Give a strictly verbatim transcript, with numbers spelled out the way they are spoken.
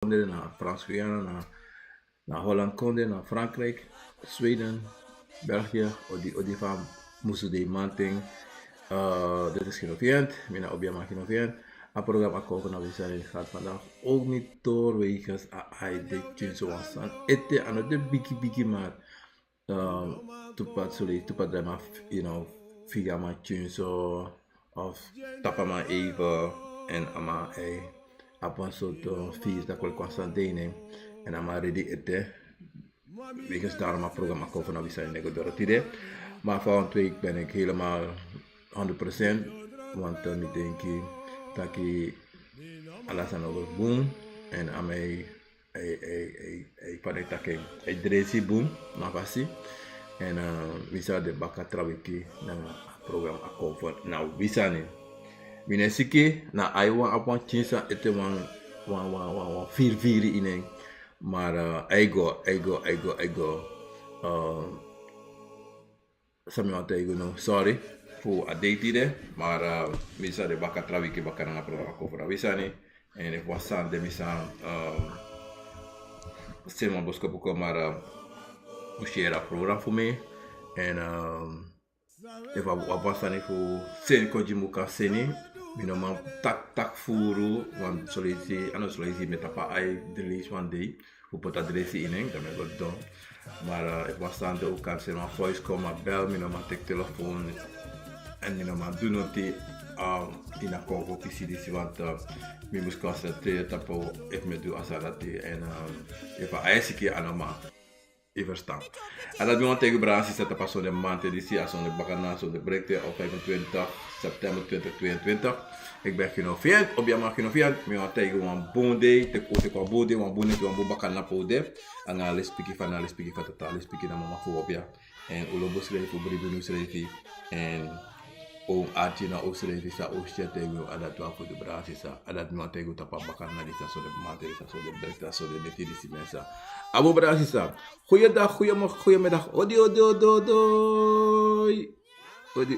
kondre, na Frans Guyana, na, na Holland kondre, na Frankrijk, Sweden, België, odi, odi fa musu de manting. Uh, dit is Genoviant, mina obiama Genoviant. A program a koken na wi sani gaat vandaag ook niet door, wegens a, a de tjinso wan san. Ete ano de biki biki maar um, tupat suli, tupat dama, you know, figa man tjinso of tapa man even en ama ei. Apa so to fis da kwel kwansan dene en ama ready ete. Wegens daarom a programma kon vanaf die zijn nego door het idee. Maar van twee ben ik helemaal honderd procent. Want uh, mi denki taki ala san over boom en amei ei, ei, ei, ei, fa den taki, ei dresi bun, na fasi. En uh, mi sa de baka tra wiki na a program a kon fu na wi sani. Mi no e siki na ai wan abi wan tjinsa ete wan, wan, wan, wan, wan firi firi ini en. Maar uh, ai go, ai go, ai go, ai go. Uh, San mi wani taigi unu, sorry fu a dei tide, maar uh, mi sa de baka tra wiki baka nanga program a kon fu na wi sani. En efu wan sani de mi sa uh, seni wan boskopu kon, maar uh, un share a program fu mi. En uh, efu a abi wan sani fu seni kon gi mi un kan seni. Mi no man taki taki furu, want soleisi, a no soleisi mi e tapu a ai, den leisi wan dei fu poti a dresi ini en, dan mi e go didon. Maar uh, efu wan sani de un kan seni wan voice kon, maar bel, mi no man teki telefoon. En mi no man du noti um, ini a kon fu kisi disi, want uh, mi mus concentreren tapu efu mi e du a sani dati. En um, efu a ai siki, a no man. Yu verstan. En dat mi wani taigi un, brada, sisa, tapu a sonde mante disi, a sonde bakana, sonde brekte, op vijfentwintig september twintig tweeëntwintig. Ik ben Genoviant, obiama Genoviant. Mi wani taigi un wan bun dei, teki un teki wan bun dei, wan bun neti, wan bun bakana fu un de. Anga lespeki fa na, lespeki fa tata, lespeki na mama fu obia. En un lobi unsrefi, un bribi unsrefi. En un arki na unsrefi, san un si e taigi un, a dati wan fu du, brada, sisa. A dati mi wani taigi un tapu a bakana disi, a sonde mante disi, a sonde brekte, a sonde neti disi, mi sa. A bun, brada, sisa. Goeiedag, goeiemorgen, goeiemiddag. Odi, odi, odi, odi. Odi,